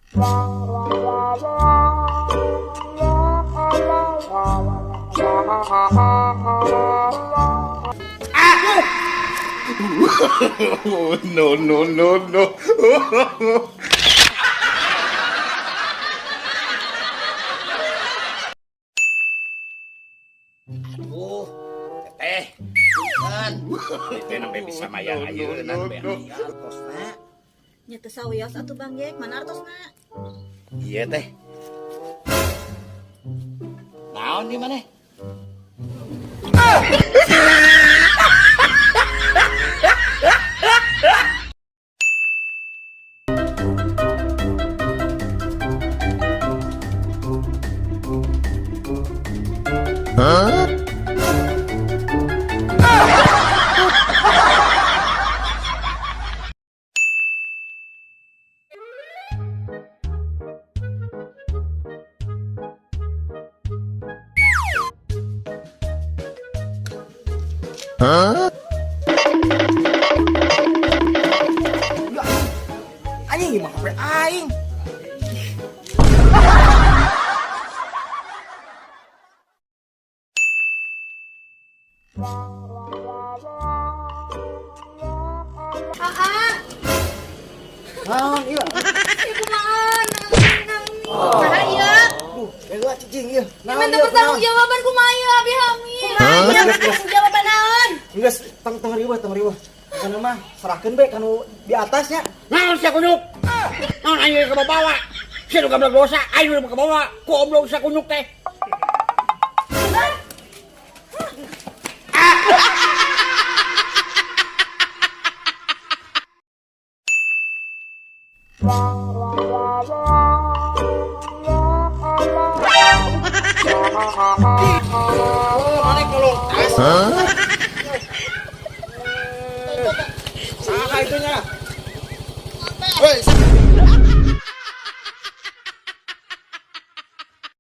No, no, no, no. Aduh, teteh, punten. Teteh nembe bisa mayar ayeuna nembe artosna. Nya teu sawios atuh, Bang Jek, mana artosna? Iya, Teh. Naon di maneh? Anjing, mah HP aing. Aa, Naon ieu? Ieu kumaha naon naon? Saha ieu? Duh, heula cicing ieu. Naon Minta ieu? pertanggungjawaban kumaha ieu abi hamil? Kumaha ieu pertanggungjawaban naon? Geus, tong tong riweuh, tong riweuh. Kana mah serahkeun be kanu di atasnya. Naon sia kunyuk? Naon aing kebawa? Sia nu gablek dosa, aing nu kebawa. Ku oblong sia kunyuk teh. Oh, mana kolong tas? Saha itu nya? Woi.